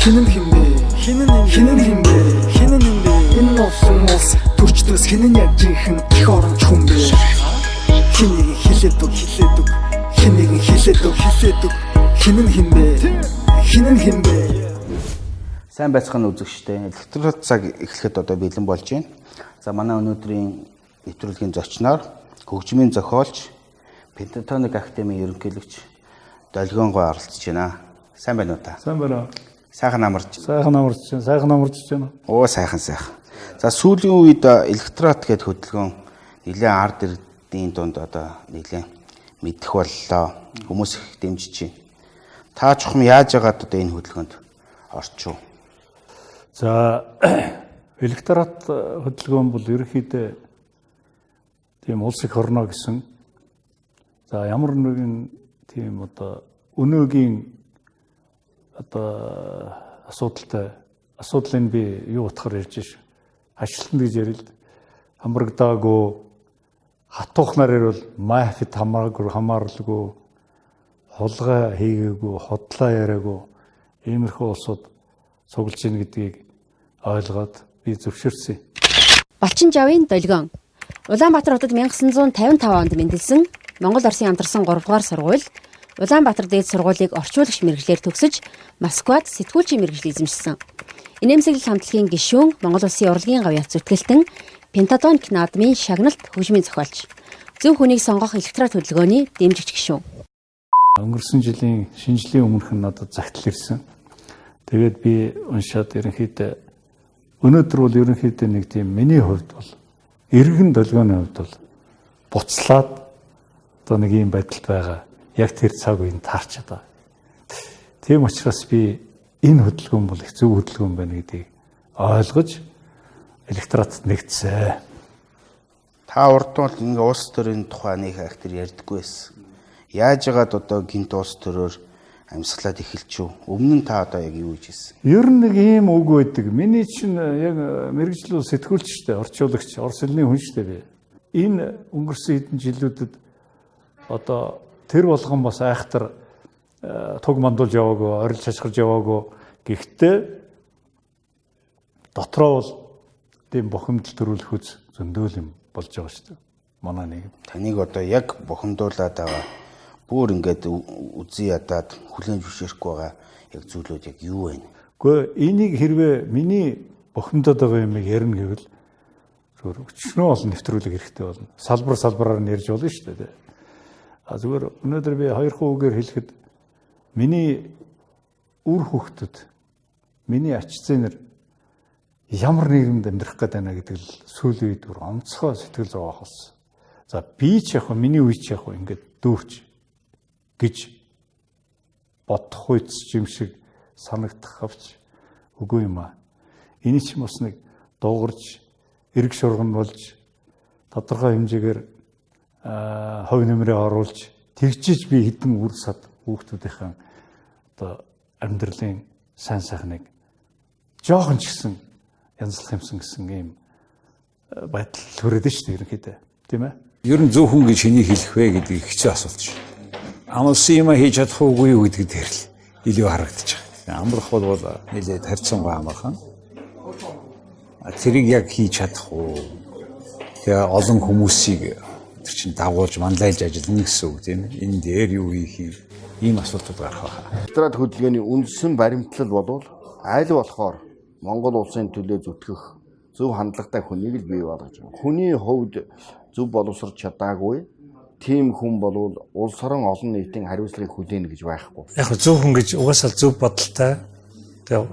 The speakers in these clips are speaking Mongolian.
Хэн нь хэн бэ? Хэн нь хэн нь хэн бэ? Хэн нь хэн бэ? Энэ олон улс төрчдөөс хэн нь яг жинхэнэ эх оронч хүн бэ? Хэн нэгэн хэлээд үг, хэлээд үг. Хэн нэгэн хэлээд үг, хэлээд үг. Хэн нь хэн бэ? Хэн нь хэн бэ? Сайн байцгаана үзэгчдээ. Электрод цаг эхлэхэд одоо бэлэн болж байна. За, манай өнөөдрийн нэвтрүүлгийн зочноор хөгжмийн зохиолч, Пентатоник академийн ерөнхийлөгч Долгионгой оролцож байна. Сайн байна уу та? Сайн байна. Сайхан амарч. Сайхан амарч байна. Сайхан амарч байна. Оо, сайхан сайхан. За, сүүлийн үед электрод гэд хөдөлгөөн нэлээд ард иргэдийн дунд одоо нэлээд мэдэх боллоо. Хүмүүс их дэмжиж байна. Та чухам яаж яагаад одоо энэ хөдөлгөөнд орчих вэ? За, электорат хөдөлгөөн бол ерөнхийдөө тийм улс их орно гэсэн, за, ямар нэгэн тийм одоо өнөөгийн одоо асуудалтай асуудлыг би юу утгаар ярьж ш хашлтан гэж ярил хамрагдаагүй, хатуухнаар ярил, мафид хамаагүй, хамааралгүй, хулгай хийгээгүй, хотлоо яриаггүй иймэрхүү улсууд цуглаж ийн гэдгийг ойлгоод би зөвшөөрсөн. Балчин Жавын Долгион. Улаанбаатар хотод 1955 онд мэндэлсэн. Монгол Оросын хамтарсан 3 дугаар сургууль, Улаанбаатар дээд сургуулийг орчуулагч мэргэжлээр төгсөж, Москвад сэтгүүлчийн мэргэжил эзэмшсэн. Инээмсэглэл хамтлагийн гишүүн, Монгол Улсын урлагийн гавьяат зүтгэлтэн, Пентатоник наадмын шагналт хөгжмийн зохиолч. Зөв хүнийг сонгох электорат хөдөлгөөний дэмжигч гишүүн. Өнгөрсөн жилийн шинэ жилийн өмнөх нь надад загтал ирсэн. Тэгээд би уншаад ерөнхийдөө өнөөдөр бол ерөнхийдөө нэг тийм миний хувьд бол эргэн долгионы хувьд бол буцлаад одоо нэг юм байдалд байгаа. Яг тэр цаг үеийн таарчаад байгаа. Тийм учраас би энэ хөдөлгөөн бол их зөв хөдөлгөөн байна гэдгийг ойлгож электоратд нэгдсэн. Та урд бол ингээ улс төрийн тухай нэг их тэр ярьдаггүй байсан. Яаж яагаад одоо гинт улс төрөөр амьсгалаад эхэлчихв? Өмнө нь та одоо яг юу хийж ирсэн? Ер нь нэг ийм үг байдаг. Миний чинь яг мэргэжил бол сэтгүүлч шүү дээ, орчуулагч, орос хэлний хүн шүү дээ би. Энэ өнгөрсөн хэдэн жилүүдэд одоо тэр болгон бас айхтар туг мандуулж яваагүй, орилж хашгирж яваагүй. Гэхдээ дотроо бол тийм бухимдал төрүүлэх үз зөндөөл юм болж байгаа шүү дээ. Манай нийгэм. Таныг одоо яг бухимдуулаад байгаа, бүр ингээд үзий ядаад хүлээн зөвшөөрөхгүй байгаа яг зүйлүүд яг юу вэ? Гэхдээ энийг хэрвээ миний бухимдаад байгаа юмыг ярина гэвэл зүгээр өчнөө олон нэвтрүүлэг хэрэгтэй болно. Салбар салбараар нь ярьж болно шүү дээ. А зүгээр өнөөдөр би хоёр хүүгээр хэлэхэд миний үр хүүхдүүд, миний ач зээнэр ямар нийгэмд амьдрах гээд байна гэдэг л сүүлийн үед бүр онцгой сэтгэл зовоох болсон. За, би ч яг миний үе ч яг ингээд дүүрч гэж бодох үеч юм шиг санагдах авч үгүй юм аа. Энэ ч бас нэг дуугарч эрг шурган болж тодорхой хэмжээгээр хувь нэмрээ оруулж тэгжиж би хэдэн үр сад хүүхдүүдийнхэн одоо амьдралын сайн сайхныг жоохон ч гэсэн янзлах юмсан гэсэн ийм байдал төрөөд шүү дээ ерөнхийдөө, тийм ээ. Ер нь зөв хүн гэж хэнийг хэлэх вэ гэдэг хэцүү асуулт шүү. Амлсан юм хийж чадах уугүй юу гэдэг дээр л илүү харагдаж байгаа. Амрах бол нэлээд харьцангуй амархан. Тэрийг яг хийж чадах уу? Тэгээ олон хүмүүсийг тэр чинь дагуулж манлайлж ажиллана гэсэн үг, тийм ээ. Энэ дээр юу хийх юм? Ийм асуултууд гарах байна. Электорат хөдөлгөөний үндсэн баримтлал болвол аль болохоор Монгол улсын төлөө зүтгэх зөв хандлагатай хүнийг л бий болгож байгаа. Хүний хувьд зөв боловсрч чадаагүй тийм хүн болвол улс орон олон нийтийн хариуцлагыг хүлээнэ гэж байхгүй. Яг зөв хүн гэж угаасаа зөв бодолтой, тэгээ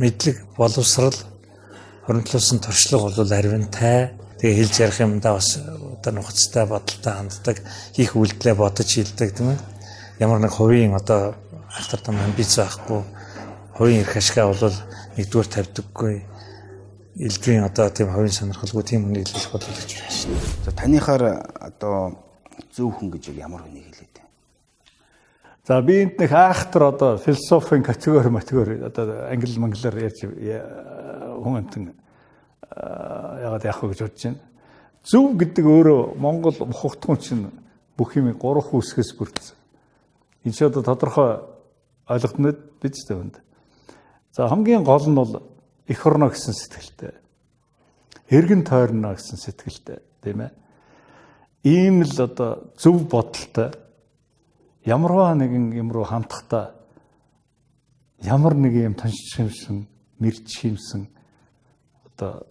мэдлэг, боловсрал, хуримтлуулсан туршлага бол аривнтай. Тэгээ хэлж ярих юмдаа бас одоо нухацтай бодолтой ханддаг, хийх үйлдэлээ бодож хийлдэг, тийм ээ. Ямар нэг хувийн одоо айхтар том амбиц байхгүй, хувийн эрх ашгаа бол нэгдүгээр тавьдаггүй, элдвийн одоо тийм хувийн сонирхолгүй тийм хүнийг хэлэх бодлоо гэж байна шин. За, таныхаар одоо зөв хүн гэж ямар хүнийг хэлээд байна? За, би энд нэг айхтар одоо философийн категори матегори одоо англи манглаар ярьж хүн амтан яагаад яах вэ гэж бодож байна. Зөв гэдэг өөрөө Монгол ухагтхан чинь бүх юм гурван үсгээс бүрдсэн. Энэ ч одоо тодорхой ойлгогдно биз дээ хүнд. За хамгийн гол нь бол эх орноо гэсэн сэтгэлтэй. Эргэн тойрноо гэсэн сэтгэлтэй, тийм ээ. Ийм л одоо зөв бодолтой ямарваа нэгэн юм руу хандахтаа ямар нэг юм тоншчих юмсан, мэрчих юмсан, одоо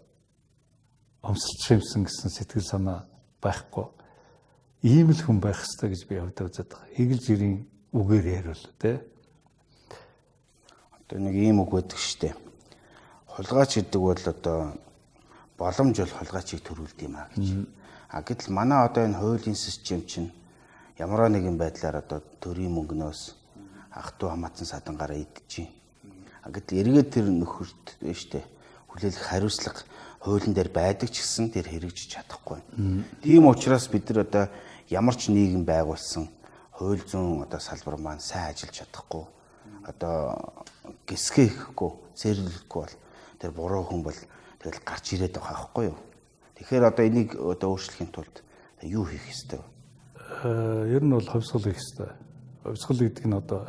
өмсөлчих юмсан гэсэн сэтгэл санаа байхгүй. Ийм л хүн байх ёстой гэж би хувьдаа үзээд байгаа. Игэл жирийн үгээр яриул, тий. Одоо нэг ийм үг байдаг штэ. Хулгайч гэдэг бол одоо боломж бол хулгайчийг төрүүлдэг юм а гэж. А гэтэл манай одоо энэ хуулийн систем чинь ямар нэгэн байдлаар одоо төрийн мөнгнөөс ах トゥ хамаатан садангараа идэж. А гэтэл эргээд тэр нөхөрт штэ хүлээлгэх хариуцлага хуулийн дээр байдаг ч гэсэн тэр хэрэгжиж чадахгүй. Тийм учраас бид нар одоо ямар ч нийгэм байгуулсан хууль зүйн одоо салбар маань сайн ажиллаж чадахгүй, одоо гисгэхгүй, цэрлэхгүй бол тэр буруу хүн бол тэгэл гарч ирээд байгаа байхгүй юу? Тэгэхээр одоо энийг одоо өөрчлөхийн тулд юу хийх ёстой вэ? Ер нь бол хувьсгал хийх ёстой. Хувьсгал гэдэг нь одоо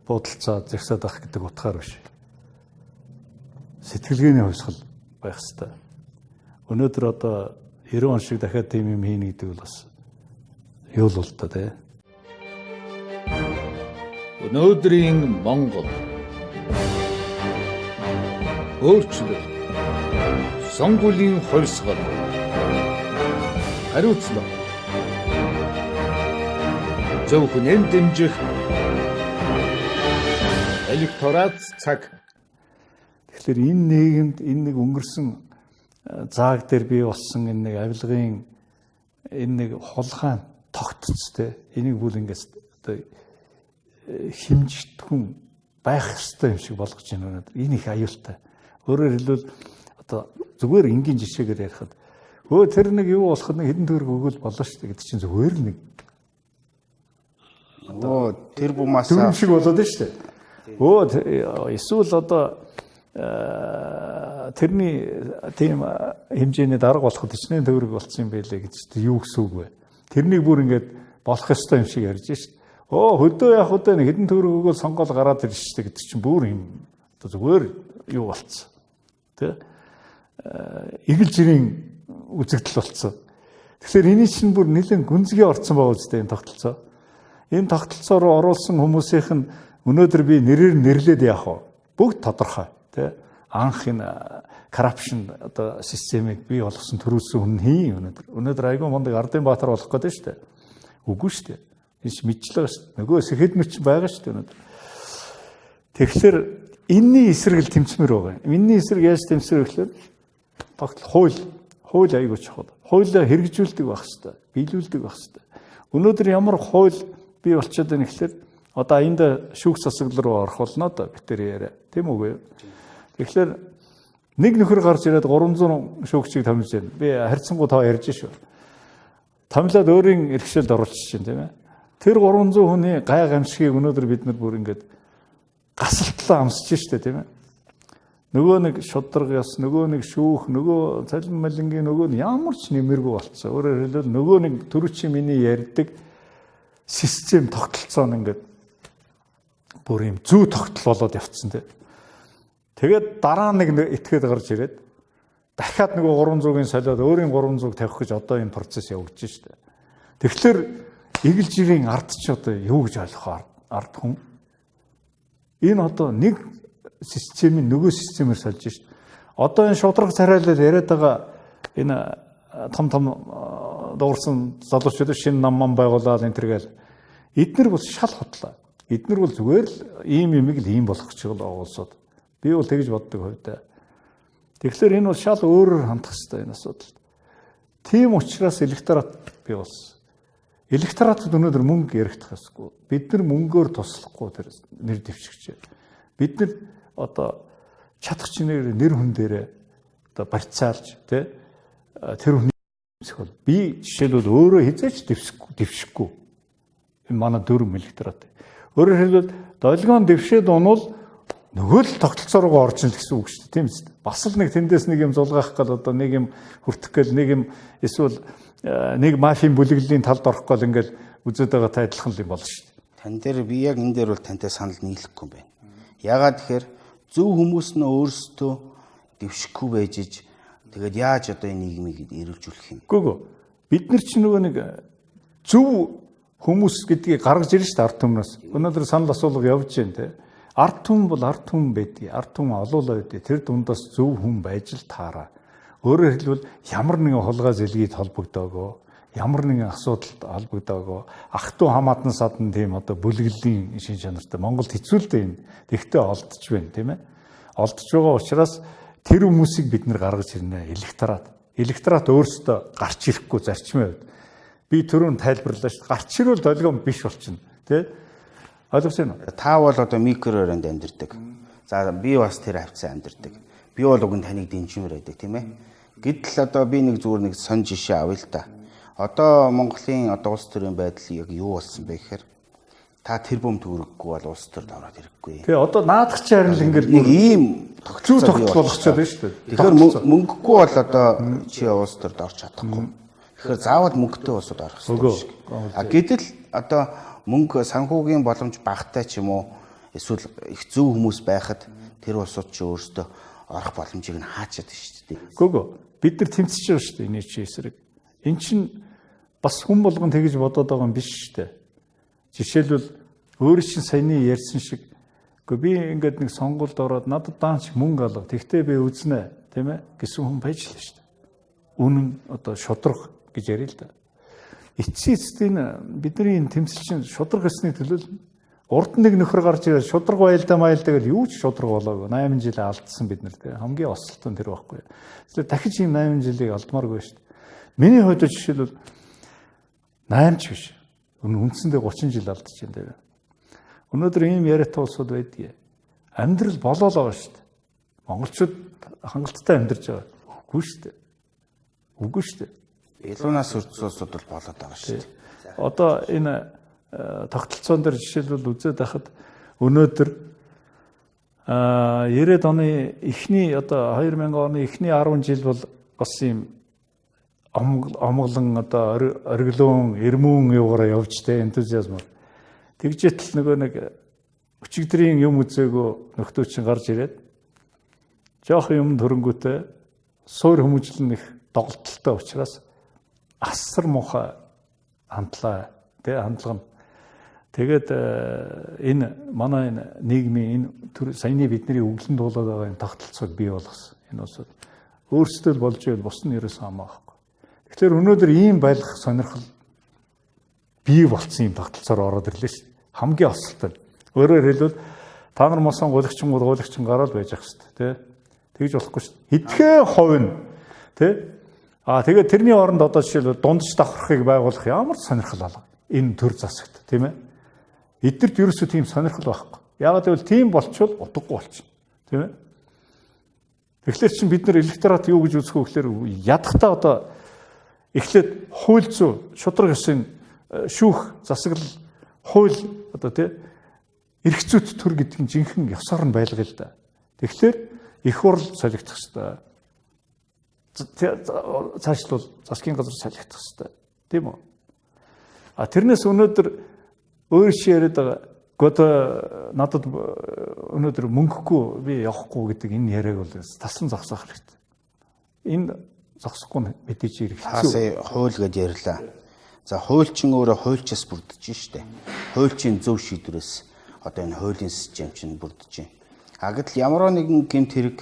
буудалцаа зэгсээд авах гэдэг утгаар биш. Сэтгэлгээний хувьсгал байх ёстой. Өнөөдөр одоо 90 он шиг дахиад тийм юм хийнэ гэдэг бол бас юу л бол та тий. Өнөөдрийн Монгол өөрчлөлт, сонгуулийн хувьсгал, хариуцлага, зөв хүнээр дэмжих электорат цаг. Тэгэхээр энэ нийгэмд энэ нэг өнгөрсөн зааг дээр бий болсон энэ нэг авилгын энэ нэг хулгайн тогтц те энийг бүр ингээс одоо хэмжигдэхүүн байх ёстой юм шиг болгож байна өнөөдөр. Энэ их аюултай. Өөрөөр хэлбэл одоо зүгээр энгийн жишээгээр ярихад өө тэр нэг юу болоход нэг хэдэн төгрөг өгвөл болно шүү дээ гэдэг чинь зүгээр л нэг одоо тэр бумаас дүрм шиг болоод байна шүү дээ. Өө эсвэл одоо тэрний тийм хэмжээний дарга болоход 40 төгрөг болсон юм байлээ гэж юу гэсэн үг вэ? Тэрнийг бүр ингээд болох ёстой юм шиг ярьж шít. Өө хөдөө яг хөдөө нэг хэдэн төгрөг өгөөл сонгоол гараад ирж шít гэдэг чинь бүр юм одоо зүгээр юу болцсон. Тэ? Игэл жирийн үзэгдэл болцсон. Тэгэхээр энэ чинь бүр нэлээд гүнзгий орцсон байгаа үстэй энэ тогтолцоо. Энэ тогтолцоо руу оруулсан хүмүүсийнх нь өнөөдөр би нэрээр нэрлээд яах вэ? Бүгд тодорхой, тэ? Анх энэ corruption одоо системийг бий болгосон төрүүлсэн хүн хин өнөөдөр. Өнөөдөр айгүй мундаг Ардын Баатар болох гэдэг шүү дээ. Үгүй шүү дээ. Энэ ч мэдлэг шүү дээ. Нөгөө сэхэд мөч байгаа шүү дээ өнөөдөр. Тэгэхээр энэний эсрэг л тэмцмээр байгаа юм. Энэний эсрэг яаж тэмцэх вэ гэхээр тогтол хууль айгүй чухал. Хуулиа хэрэгжүүлдэг байх хэрэгтэй. Биелүүлдэг байх хэрэгтэй. Өнөөдөр ямар хууль бий болчиход байна гэхээр одоо энд шүүх засаглал руу орох болно доо бид тэр яриа. Тийм үгүй юу? Тэгэхээр нэг нөхөр гарч ирээд 300 шүүгчийг томилж байна. Би харьцангуй тоо ярьж шүү. Томилоод өөрийн эрхшээлд оруулчих чинь тийм ээ. Тэр 300 хүний гай гамшигыг өнөөдөр бид нар бүр ингээд гасалтлаа амсаж штэ тийм ээ. Нөгөө нэг шударга ёс, нөгөө нэг шүүх, нөгөө цалин малингийн нөгөө нь ямар ч нэмэргүй болцсон. Өөрөөр хэлбэл нөгөө нэг төрүүчийн миний ярьдаг систем тогтолцоо нь ингээд бүр юм зүү тогтол болоод явцсан тийм. Тэгээд дараа нэг этгээд гарч ирээд дахиад нөгөө 300-ын солиод өөрийн 300-г тавих гэж одоо энэ процесс явагдаж штэ. Тэгэхээр игэл жирийн ард ч одоо юу гэж ойлгох ард хүн? Энэ одоо нэг системийн нөгөө системээр сольж шít. Одоо энэ шударга царайлал яриад байгаа энэ том том дуурсан залуучууд шинэ нам мам байгуулаад энэ төр гээл эднэр бол шал хутлаа. Эднэр бол зүгээр л ийм юмыг л ийм болгох чиг л оолсод. Би бол тэгж боддог хувьдаа. Тэгэхээр энэ бол шал өөрөөр хандах хэрэгтэй энэ асуудал. Тийм учраас электорат бий болсон. Электоратд өнөөдөр мөнгө яригдах ёсгүй. Бид нар мөнгөөр туслахгүй тэр нэр дэвшигч. Бид нар одоо чадах чинээр нэр хүн дээрээ одоо барьцаалж тий тэр хүний зохиол. Би жишээлбэл өөрөө хизээч дэвшихгүй. Энэ манай дүрм электорат. Өөрөөр хэлбэл долгион дэвшээд унвал нөгөө л тогтолцоо руу орж ин л гэсэн үг шүү дээ, тийм үст. Бас л нэг тэндээс нэг юм зулгаах гал одоо нэг юм хүртэх гэл нэг юм эсвэл нэг мафийн бүлэглэлийн талд орох гол ингээл үзээд байгаатай адилхан л юм болно шүү дээ. Тан дээр би яг энэ дээр бол тантай санал нийлэхгүй юм байна. Ягаад тэгэхээр Зөв хүмүүс нь өөрсдөө дэвшихгүй байж иж тэгээд яаж одоо энэ нийгмийг эрүүлжүүлэх юм? Үгүй. Бид нар чинь нөгөө нэг зөв хүмүүс гэдгийг гаргаж ирнэ шүү дээ ард түмнээс. Өнөөдөр санал асуулга явж байна те. Ард түмэн бол ард түмэн байдгийг, ард түмэн олоолаа байдгийг. Тэр дундаас зөв хүн байж л таараа. Өөрөөр хэлбэл ямар нэгэн хулгай зэлгээд холбогдоогоо, ямар нэгэн асуудалд холбогдоогоо, ах トゥ хамаатан садан тийм одоо бүлэглэлийн шин чанартай Монголд хэцүү л дээ энэ. Тэгтээ олдож байна тийм ээ. Олдож байгаа учраас тэр хүмүүсийг бид нэр гаргаж ирнэ электорат. Электорат өөрсдөө гарч ирэхгүй зарчмын хувьд. Би түрүүн тайлбарлаа шүү дээ. Гарч ирвэл долгион биш болчихно тий. Ойлгож байна уу? Та бол одоо микро оронд амьдардаг. За би бас тэр хавцаа амьдардаг. Би бол уг нь таныг дэмжмээр байдаг тийм ээ. Гэтэл одоо би нэг зүгээр нэг сон жишээ авъя л та. Одоо Монголын одоо улс төрийн байдал яг юу болсон бэ гэхээр та тэр бом төгрөггүй бол улс төрд ороод ирэхгүй. Тий, одоо наадах чи харин л ингээд нэг ийм зүү тогтол болгочоод байна шүү дээ. Тэгэхээр мөнгөгүй бол одоо чи улс төрд орч чадахгүй. Тэгэхээр заавал мөнгөтэй улсууд орох хэрэгтэй шиг. А гэтэл одоо мөнгө санхүүгийн боломж багатай ч юм уу эсвэл их зөв хүмүүс байхад тэр улсууд чи өөрсдөө орох боломжийг нь хаачаад шүү дээ. Үгүй ээ. Бид нар тэмцэж байгаа шүү дээ энэ чи эсрэг. Эн чин бас хүн болгон тэгж бодоод байгаа юм биш шүү дээ. Жишээлбэл өөр чинь саяны ярьсан шиг үгүй би ингээд нэг сонгуульд ороод надад даанч мөнгө алга. Тэгтээ би үзнэ тийм ээ гэсэн хүн байж л шүү дээ. Үнэн одоо шудраг гэж ярил л да. Эцсийн эцэст энэ бидний энэ тэмцэл чинь шудраг гэсний төлөө урд нэг нөхөр гарч ирээд шудраг байлдаа маялдаа гэл юу ч шудраг болоогүй. 8 жил алдсан бид нар тийм хамгийн осолтой нь тэр байхгүй. Тэгэхээр дахиж ийм 8 жилийг алдмааргүй шүү дээ. Миний хувьд жишээлбэл 8 ч биш. Үндсэндээ 30 жил алдчих юм дээ. Өнөөдөр ийм яриатай улсууд байдгийг. Амьдрал болоо л байгаа шүү дээ. Монголчууд хангалттай амьдарч байгаа. Үгүй шүү дээ. Үгүй шүү дээ. Илуунаас өртсөн улсууд бол болоод байгаа шүү дээ. Одоо энэ тогтолцоон дээр жишээлбэл үзээд байхад өнөөдөр 90-ад оны эхний одоо 2000 оны эхний 10 жил бол бас ийм омглон одоо ориглон эрмүүн юугаараа явж тэ энтузиазмаар. Тэгжээтэл нөгөө нэг өчигдрийн юм үзээгөө нөхдөө чинь гарч ирээд жоох юм төрөнгүүтээ суур хүмүүжил нь их доголдолтой учраас асар муухай хандлаа тэ хандлага нь. Тэгээд энэ манай энэ нийгмийн энэ саяны бидний өглөн дуулаад байгаа энэ тогтолцоог бий болгосон. Энэ улсууд өөрсдөө л болж ивэл бус нь ерөөсөн хамаахгүй. Тэгэхээр өнөөдөр ийм байлгах сонирхол бий болцсон юм тогтолцоор ороод ирлээ шүү дээ. Хамгийн осолтой. Өөрөөр хэлбэл та нар мосон гуйлагчин гараал байж ах шүү дээ, тэ? Тэгж болохгүй шүү дээ. Хэдхэн хувь нь тэ? Аа тэгээд тэрний оронд одоо жишээлбэл дундч давхархыг байгуулах ямар сонирхол алга. Энэ төр засагт, тийм ээ? Эдгэрт ерөөсөө тийм сонирхол байхгүй. Яагаад гэвэл тийм болчвол утгагүй болчихно. Тийм ээ? Тэгэхээр чин бид нар электорат юу гэж үзэх вэ гэхээр ядахтаа одоо эхлээд хууль зүй, шудраг ёсын шүүх, засаглал, хууль одоо тий эрх зүйт төр гэдэг нь жинхэнэ ёсоор нь байлгая л да. Тэгэхээр их хурл солигдох хэвээр. Цаашлуул засгийн газар солигдох хэвээр. Тийм үү? А тэрнээс өнөөдөр өөр шиг яриад байгаа. Гэхдээ надад өнөөдөр мөнгөгүй би явахгүй гэдэг энэ яриаг бол тасан зогсоох хэрэгтэй. Энэ зогсохгүй нь мэдээж ирэх хэцүү. Сая хууль гэж ярьлаа. За хуульчин өөрөө хуульчаас бүрдэж штэ. Хуульчийн зөв шийдвэрээс одоо энэ хуулийн систем чинь бүрдэж байна. А гэтэл ямар нэгэн гэмт хэрэг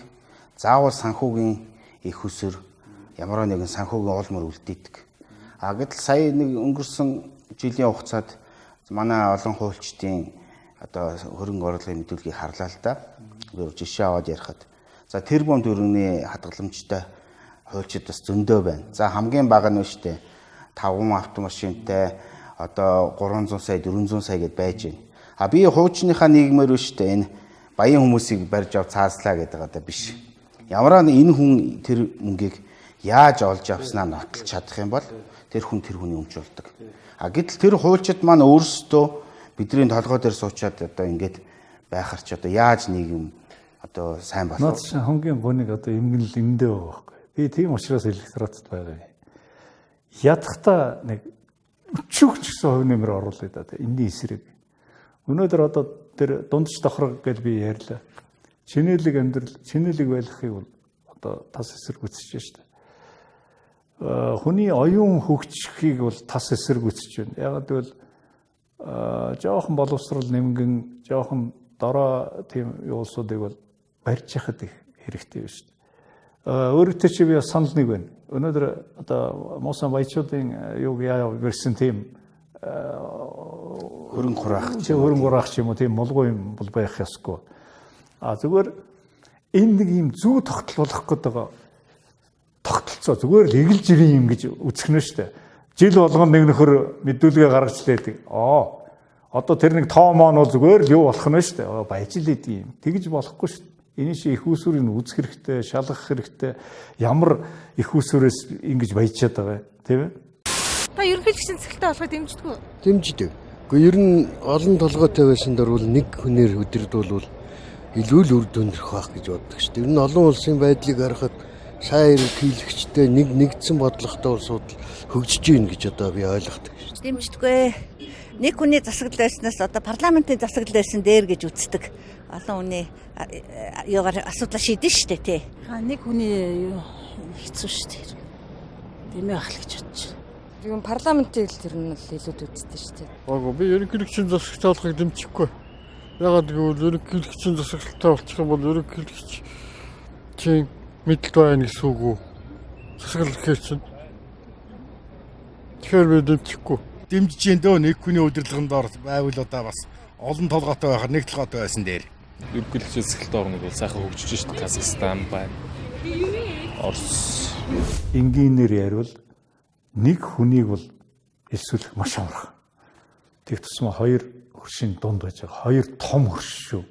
заавал санхүүгийн их усэр ямар нэгэн санхүүгийн уулмар үлдээдэг. А гэтэл сая нэг өнгөрсөн жилийн хугацаанд манай олон хуульчдын одоо хөрөнгө оруулалтын мэдүүлгийг харлаа л да. Жишээ аваад ярихад. За тэр бом төгрөгийн хадгаламжтай хуульчид бас зөндөө байна. За хамгийн бага нь шүү дээ. 5 автомашинтай одоо 300 сая 400 сая гэд байж байна. А би хуучныхаа нийгмээр шүү дээ. Энэ баян хүмүүсийг барьж ав цааслаа гэдэг одоо биш. Ямар нэг энэ хүн тэр мөнгийг яаж олж авснаа нотолж чадах юм бол тэр хүн тэр хүний өмч болдог. А гэтэл тэр хуульчид маань өөрсдөө бидний толгой дээр суучаад одоо ингэж байхар ч одоо яаж нийгэм одоо сайн болох. Наад чинь хамгийн гоныг одоо эмгэнэл эндээ байгаа байхгүй. Би тийм учраас электоратд байгаа юм. Ядахта нэг өчүүх ч гэсэн хувь нэмэр оруулъя да энэний эсрэг. Өнөөдөр одоо тэр дундч давхарга гэж би ярьлаа. Чинэлэг амьдрал, чинэлэг байлгахыг бол одоо тас эсэргүүцэж шүү дээ. Хүний оюун хөгжихийг бол тас эсэргүүцэж байна. Ягаад гэвэл жоохон боловсрол нэмгэн, жоохон дорой тийм улсуудыг бол барьж яхад их хэрэгтэй байна шүү дээ. Өөрөөр чи би санал нэг байна. Өнөөдөр одоо муусан баячуудын юуг яа барьсан тийм хөрөнгө хураах чи хөрөнгө хураах ч юм уу тийм мулгуу юм бол байх ёсгүй. А зүгээр энэ нэг юм зүү тогтол болох гээд байгаа тогтолцоо зүгээр л эгэл жирийн юм гэж үзэх нь шүү дээ. Жил болгоно нэг нөхөр мэдүүлгээ гаргаж лээдэг. Одоо тэр нэг тоо моон бол зүгээр л юу болох нь шүү дээ. Баяжил идэг юм. Тэгж болохгүй шүү дээ. Энэ шиг их усүрийг үзэх хэрэгтэй, шалгах хэрэгтэй. Ямар их усүрээс ингэж баяжаад байгаа юм, тийм ээ? Та ерөнхийлөгчийн засаглалтай болохыг дэмждэг үү? Дэмждэг. Гэхдээ ер нь олон толгойтой байсан дор бол нэг хүнээр өдөрдүүлвэл илүү л үр дүн өрөх байх гэж боддог шүү дээ. Ер нь олон улсын байдлыг харахад сайн ерөнхийлөгчтэй нэг нэгдсэн бодлоготой улсууд хөгжиж гин гэж одоо би ойлгодог шүү дээ. Дэмждэггүй. Нэг хүний засаглал байснаас одоо парламентын засаглал байсан дээр гэж үздэг. Олон хүний юугаар асуудлаа шийдэн шүү дээ, тий. Нэг хүний хэцүү шүү дээ. Дэмээ ах л гэж бодож байна. Юм парламентыг л тэр нь л илүү үздэг шүү дээ. Аагүй би ерөнхийлөгчийн засагтай болохыг дэмжихгүй. Ягаад гэвэл ерөнхийлөгчийн засаглалтай болчих юм бол ерөнхийлөгчийн мэдэлт байна гэсэн үг үү? Засаглал гэхээр чинь. Тэгэхээр би дэмжихгүй. Дэмжиж гин дөө нэг хүний удирдлаганд ор байвал одоо бас олон толгойтой байхаар нэг толгойтой байсан дээр. Ерөнхийлөгчийн засаглалтай орнууд бол сайхан хөгжиж шít Казахстан байна. Орос. Энгийнээр яриул нэг хүнийг бол элсүүлэх маш амархан. Тэг тусмаа хоёр хөршийн дунд байж байгаа. Хоёр том хөрш шүү.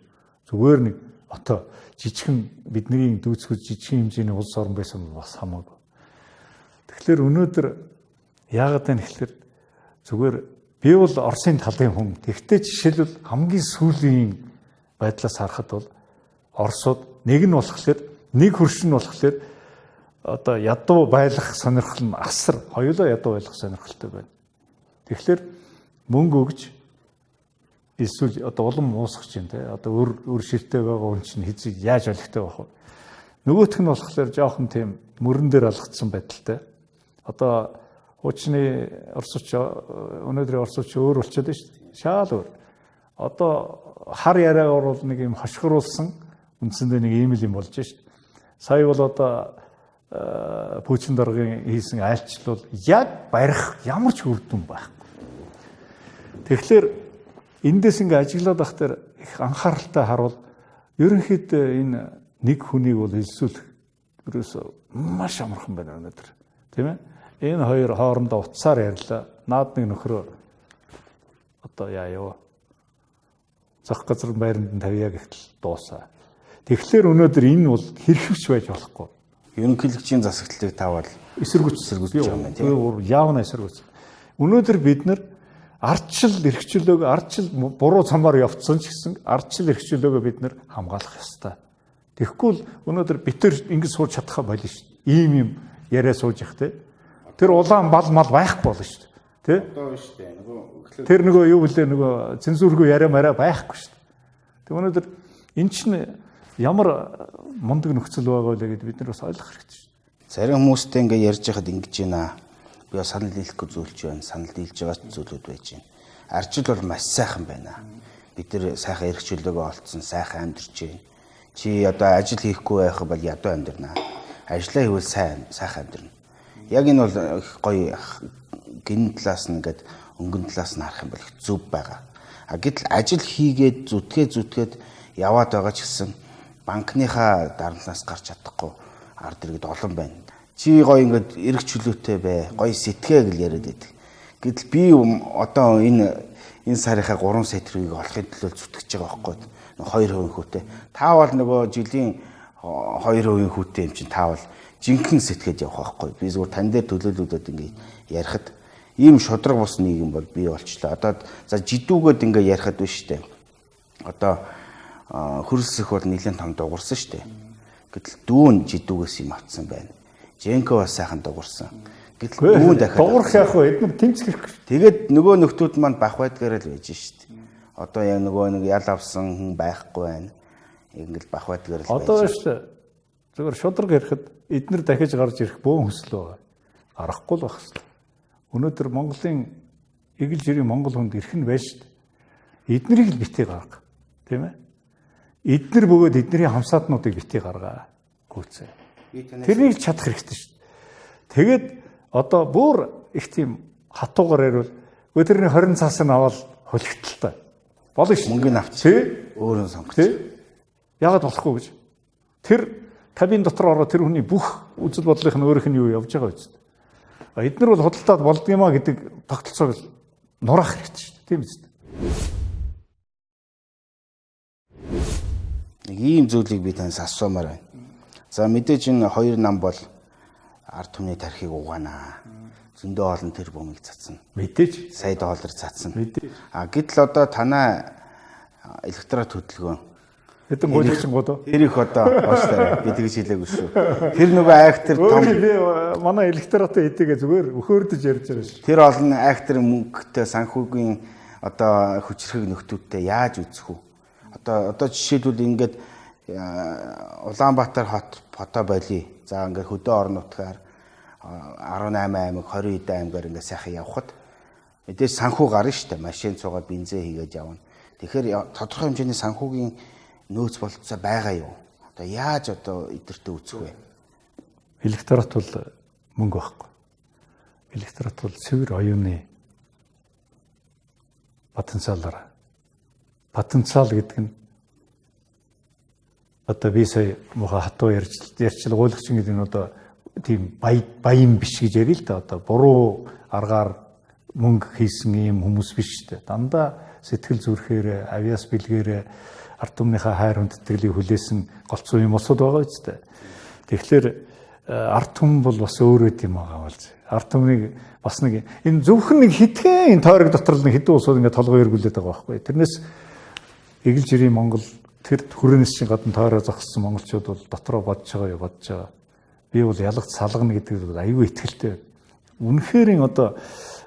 Зүгээр нэг одоо жижигхэн бидний дүүцгүүд жижигхэн хэмжээний улс орн байсан бас хамаагүй. Тэгэхээр өнөөдөр яагаад вэ гэхээр зүгээр би бол Оросын талын хүн. Тэгвэл жишээлбэл хамгийн сүүлийн байдлаас харахад бол Оросууд нэг нь болохоор нэг хөрш нь болохоор одоо ядуу байлгах сонирхол нь асар хоёулаа ядуу байлгах сонирхолтой байна. Тэгэхээр мөнгө өгж эсвэл одоо улам муусгах чинь те одоо өр ширтэй байгаа хүн чинь хэзээ яаж олигтой байх вэ? Нөгөөх нь болохоор жоохон тийм мөрөн дээр алгацсан байдалтай. Одоо хуучны орсууч өнөөдрийн орсууч өөр болчиход байна шүү дээ. Шаал өөр. Одоо хар яриагаар бол нэг юм хошигруулсан үндсэндээ нэг ийм л юм болж шүү дээ. Сая бол одоо Путин даргын хийсэн айлчлал бол яг барих ямар ч үр дүн байхгүй. Тэгэхээр эндээс ингээ ажиглаад ах дээр их анхааралтай харуул ерөнхийдөө энэ нэг хүнийг бол элсүүлэх ерөөсөө маш амархан байна өнөөдөр. Тийм ээ? Энэ хоёр хоорондоо утсаар ярьлаа. Наад нэг нөхрөө одоо яа юу зах газар байранд нь тавья гэхтэл дуусаа. Тэгэхээр өнөөдөр энэ бол хэрхэвч байж болохгүй. Ерөнхийлөгчийн засаглалыг тавал эсэргүүц юм байна тийм. Яавна эсэргүүц. Өнөөдөр бид нар ардчил эрхчлөөгөө ардчил буруу замаар явцсан ч гэсэн ардчил эрхчлөөгөө бид нар хамгаалах ёстой. Тэгэхгүй л өнөөдөр бид тэр ингэж сууж чадхаа болно шүү дээ. Ийм юм яриа сууж явах те. Тэр улаан бал мал байхгүй болно шүү дээ. Тэ? Одоо биш үү? Нөгөө тэр нөгөө юу вүлээ нөгөө цензургүй яриа мараа байхгүй шүү дээ. Тэг өнөөдөр эн чинь ямар мундаг нөхцөл байгаа вэ гэдээ бид нар бас ойлгох хэрэгтэй шүү дээ. Зарим хүмүүстэй ингээ ярьж байхад ингэж байна. Би бас санал нийлэхгүй зүйл ч байна. Санал нийлж байгаа зүйлүүд байж байна. Арчил бол маш сайхан байна. Бид нар сайхан эрх чөлөөгөө олцсон, сайхан амьдарч байна. Чи одоо ажил хийхгүй байх бол ядуу амьдарна. Ажлаа хийвэл сайн сайхан амьдарна. Яг энэ бол их гоё гин талаас нь ингээд өнгөн талаас нь харах юм бол их зөв байгаа. А гэтэл ажил хийгээд зүтгээд яваад байгаа ч гэсэн банкныхаа дарамтнаас гарч чадахгүй ард иргэд олон байна. Чи гоё ингээд эрг чөлөөтэй бай, гоё сэтгээ гэл яриад байдаг. Гэтэл би одоо энэ сарынхаа 3 сая төгрөгийг олохын төлөө зүтгэж байгаа байхгүй 2% хүүтэй. Та бол нөгөө жилийн 2% хүүтэй юм чинь та бол жинхэнэ сэтгээд явах байхгүй. Би зүгээр тань дээр төлөөлүүлээд ингээд ярихад ийм шудраг бус нийгэм бол бий болчлоо. Одоо за жидүүгээд ингээд ярихад биш штэ. Одоо хөрөлсөх бол нэлээд том дугуурсан штэ. Гэтэл дүүн жидүүгээс юм авцсан байна. Женко бас сайхан дугуурсан. Гэтэл дүүн дахиад дугуурах яах вэ? Эдгээр тэмцэх хэрэгтэй. Тэгээд нөгөө нөхдүүд маань бах байдгаараа л байж штэ. Одоо яг нөгөө нэг ял авсан хүн байхгүй байна. Ингээл бах байдгаар л байж. Одоо шүү дээ. Зөвхөн шударга ярихад эднэр дахиж гарч ирэх бөөн хүсэл байгаа. Гарахгүй л байх хэрэгтэй. Өнөөдөр Монголын эгэл жирийн Монгол хүнд эрх нь байж шүү дээ. Эднэрийг л битгий гарга. Тийм ээ? Эднэр бөгөөд эднэрийн хамсаатнуудыг битгий гаргаа. Гүйцээ. Тэрнийг чадах хэрэгтэй шүү дээ. Тэгээд одоо бүр их тийм хатуугаар ярил тэрний 20 цаас нь аваад хөлөгтөлтэй. Болно шүү. Мөнгөний авч. Өөрөө сонгоч. Яагаад болохгүй гэж. Тэр кабин дотор ороо тэр хүний бүх үзэл бодлынх нь өөрийнх нь юу явж байгаа үст. А эднэр бол худалдаад болдгиймаа гэдэг тогтолцоог нураах хэрэгтэй шүү дээ. Тийм үст. Нэг ийм зүйлийг би танаас асуумаар байна. За мэдээж энэ хоёр нам бол ард түмний тархийг угаанаа. Зөндөө олон тэр бумыг цацна. Мэдээж сая доллар цацна. Мэдээж. А гэтэл одоо танаа электрот хөдөлгөөн хэдэн гуйлагчингууд уу? Тэр их одоо уушлаарай. Би тэгж хэлээгүй шүү. Тэр нөгөө айхтар том би манай электротын эдийгээ зүгээр өхөөрдөж ярьж байгаа шүү. Тэр олон айхтар мөнгөтэй санхүүгийн одоо хүчрхэг нөхдүүдтэй яаж үзэх вэ? Одоо жишээлбэл ингээд Улаанбаатар хот фото болий. За ингээд хөдөө орон нутгаар 18 аймаг 20 хэдэн аймгаар ингээд сайхан явхад мэдээж санхүү гарна шүү дээ. Машин цугаад бензин хийгээд явна. Тэгэхээр тодорхой хэмжээний санхүүгийн нөөц бололцоо байгаа юу? Одоо яаж одоо эдэртээ үзэх вэ? Электрот бол мөнгө байхгүй. Электрот бол цэвэр оюуны потенциалаар. Потенциал гэдэг нь одоо би сая муухай хатуу ярьчил гуйлагчин гэдэг нь одоо тийм баян биш гэж ярил л да. Одоо буруу аргаар мөнгө хийсэн ийм хүмүүс биш шүү дээ. Дандаа сэтгэл зүрхээр, авиас бэлгээрээ ард түмнийхээ хайр хүндэтгэлийг хүлээсэн голцоо юм улсууд байгаа үстэй. Тэгэхээр ард түмэн бол бас өөрөө тийм байгаа бол. Ард түмнийг бас нэг энэ зөвхөн нэг хитгэн энэ тойрог дотор л нэг хэдэн улсууд ингээд толгой эргүүлээд байгаа байхгүй. Тэрнээс эгэл жирийн Монгол тэр хүрээнээс чинь гадна тойроо зогссон монголчууд бол дотроо бодож байгаа юу бодож байгаа. Би бол ялгац салгана гэдэг бол аюу итгэлтэй. Үнэхээр одоо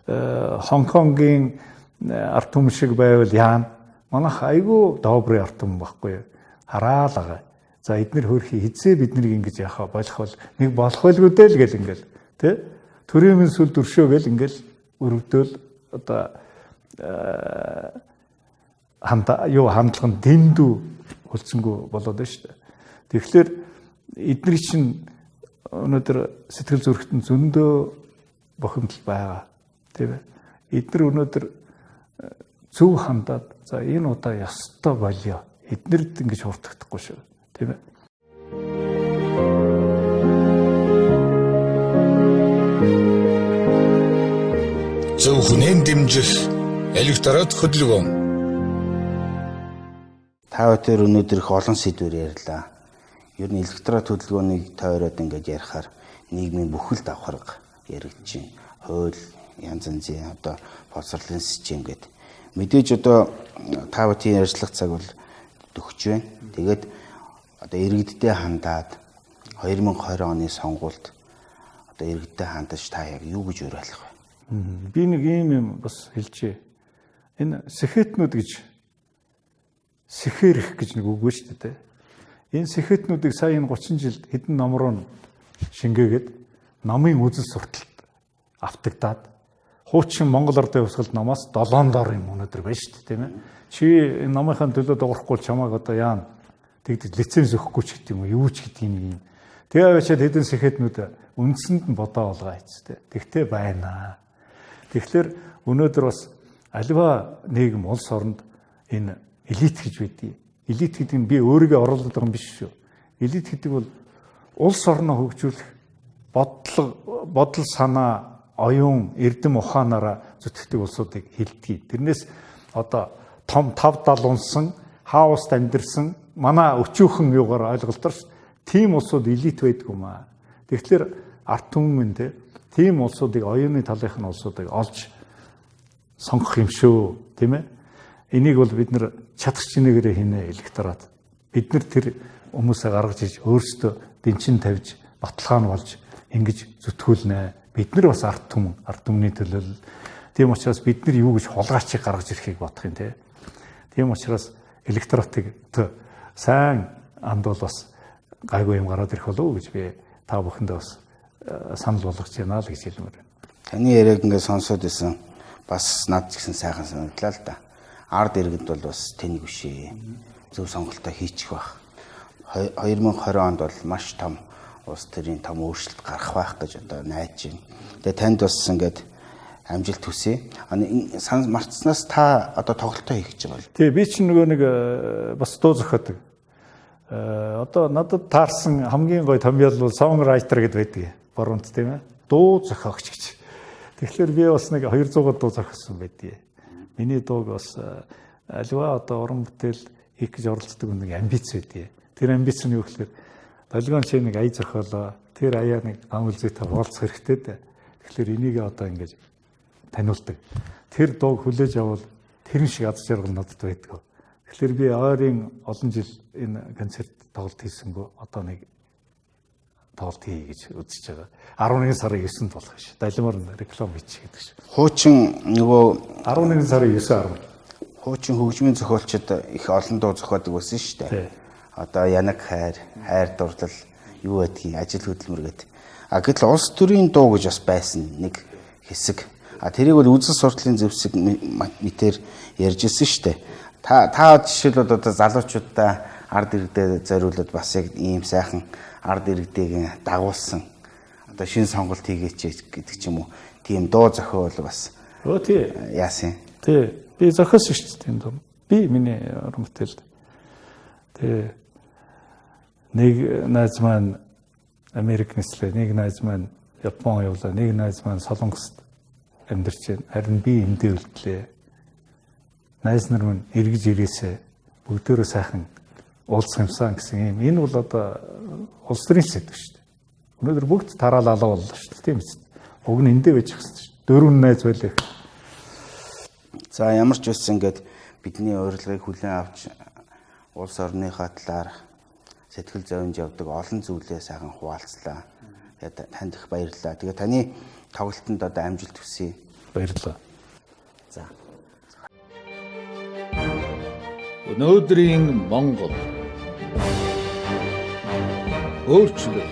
Хонконгийн ард түмэн шиг байвал яана? Манайх айгүй добрый ард түмэн байхгүй юу? Хараал байгаа. За эднэр хөөрхий хизээ биднийг ингэж яхаа болох бол нэг болох байлгүй дээ л гэл ингээл тий? Төрийн сүл дөршөө гэл ингээл өрөвдөөл одоо хандлага нь дэндүү хөлцөнгөө болоод байна шүү дээ. Тэгэхээр эдний чинь өнөөдөр сэтгэл зүрэхтэн зөндөө бохимдол байгаа. Тийм ээ. Эднэр өнөөдөр зөв хандаад за энэ удаа ёстой болио. Эднэрд ингэж хурдагдахгүй шүү. Тийм ээ. Зөв хүнээ дэмжих электорат хөдөлгөөн. Та бүхэн өнөөдөр их олон сэдвээр ярьлаа. Ер нь электорат хөдөлгөөнийг тойроод ингэж ярихаар нийгмийн бүхэл давхарга яригдж байна. Хууль, янз янзын одоо боловсролын систем гэдэг. Мэдээж одоо та бүхэн ярьцлах цаг бол төгсөж байна. Тэгээд одоо иргэддээ хандаад 2020 оны сонгуульд одоо иргэддээ хандаж та яг юу гэж уриалах вэ? Би нэг ийм юм бас хэлчихье. Энэ сэхэтнүүд гэж сэхэрэх гэж нэг үг ба шүү дээ. Энэ сэхэтнүүдийг сая энэ 30 жилд хэдэн ном руу шингээгээд намын үзэл сурталт автагдаад хуучин Монгол Ардын хувьсгалд намаас 7 дор юм өнөөдөр байна шүү дээ, тийм ээ. Чи энэ намынхаа төлөө дуурахгүй чамааг одоо яана тэгдэг лиценз өгөхгүй ч гэдэг юм уу, юу ч гэдэг нэг юм. Тэгээ аваачаад хэдэн сэхэтнүүд үндсэнд нь бодоо болгоо хийцтэй. Тэгтээ байна. Тэгэхээр өнөөдөр бас альва нийгэм улс оронд энэ элит гэж байдгийг. Элит гэдэг нь би өөрийгөө оруулаад байгаа юм биш шүү. Элит гэдэг бол улс орноо хөгжүүлэх бодол санаа, оюун, эрдэм ухаанаараа зүтгэдэг улсуудыг хэлдэг. Тэрнээс одоо том 5 70 унсан, хаост амьдэрсэн, манай өчүүхэн юугаар ойлголтоор тийм улсууд элит байдаг юм аа. Тэгэхээр ард түмэн те тийм улсуудыг оюуны талынх нь улсуудыг олж сонгох юм шүү, тийм ээ. Энийг бол бид нар чадах чинээгээр хийнэ электорат. Бид нар тэр хүмүүсээ гаргаж иж өөрсдөө дэнчин тавьж баталгаа нь болж ингэж зүтгүүлнэ. Бид нар бас ард түмэн, ард түмний төлөөлөл. Тийм учраас бид нар юу гэж хулгайчийг гаргаж ирэхийг бодох юм те. Тийм учраас электоратыг Сайн андуул бас гайгүй юм гараад ирэх болов уу гэж би та бүхэндээ бас санал болгож байна л гэж хэлмээр байна. Таны яриаг ингээд сонсоод исэн бас над ч гэсэн сайхан санагдлаа л да. Ард иргэд бол бас тэнэг биш ээ. Зөв сонголтоо хийчих байх. 2020 онд бол маш том улс төрийн том өөрчлөлт гарах байх гэж одоо найдаж байна. Тэгээ танд бас ингээд амжилт хүсье. Сан мартснаас та одоо тоглолтоо хийх гэж байгаа. Тий, би чинь нөгөө нэг бас дуу зохиодог. Одоо надад таарсан хамгийн гоё томьёол бол songwriter гэдээ байдаг. Боронт тийм ээ. Дуу зохиогч гэж. Тэгэхээр би бас нэг 200 дуу зохиосон байдгийг. Миний дууг бас аливаа одоо уран бүтээл хийх гэж оролцдог нэг амбиц байдгийг. Тэр амбиц нь юу гэхээр долгион чи нэг ая зохиолоо. Тэр аяа нэг ган үлзийтэй хуваалцах хэрэгтэй дээ. Тэгэхээр энийг одоо ингэж таниулдаг. Тэр дууг хүлээж авал тэрэн шиг аз жаргал надад байдаг. Тэгэхээр би ойрын олон жил энэ концерт тоглолт хийсэнгүү одоо нэг тоглолт хий гэж үзэж байгаа. 11 сарын 9-нд болох ш. Далимаар реклам хийчих гэдэг ш. Хуучин нөгөө 11 сарын 9 10. Хуучин хөгжмийн зохиолчид их олон дуу зохиодог байсан шүү дээ. Одоо янаг хайр, хайр дурлал юу байдгийг ажил хөдөлмөр гэдэг. А гэтэл улс төрийн дуу гэж бас байсан нэг хэсэг. А тэрийг бол үзэл суртлын зэвсэг мэтэр ярьж ирсэн шүү дээ. Та жишээлбэл одоо залуучуудаа ард иргэдэд зориулаад бас яг ийм сайхан ард иргэдийг дагуулсан одоо шин сонголт хийгээч гэдэг ч юм уу. Тийм дуу зохиол бас. Өө тий. Яасан. Тий. Би зохиосон шүү дээ тийм дуу. Би миний уран бүтээлд. Тий. Нэг найз маань Америк нислээ, нэг найз маань Япон явлаа, нэг найз маань Солонгост амьдарч байна. Харин би эндээ үлдлээ. Найз нар минь эргэж ирээсэ бүгдөө сайхан уулзах юмсан гэсэн юм. Энэ бол одоо улс төрийн сэдв шүү дээ. Өнөөдөр бүгд тараал алаа боллоо шүү дээ. Тийм үст. Уг нь эндээ байж хэвсэн шүү дээ. Дөрвөн найз байлаа. За ямар ч байсан ингээд бидний урилгыг хүлээн авч улс орныхоо талаар сэтгэл зовж явдаг олон зүйлээ сайхан хуваалцлаа. Тэгээд танд их баярлалаа. Тэгээд таны тоглолтод одоо амжилт хүсье. Баярлалаа. За. Өнөөдрийн Монгол өөрчлөлт,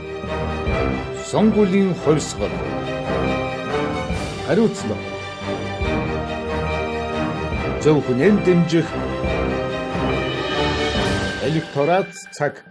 сонгуулийн хувьсгал, хариуцлага, зөв хүнээр дэмжих электорат цаг.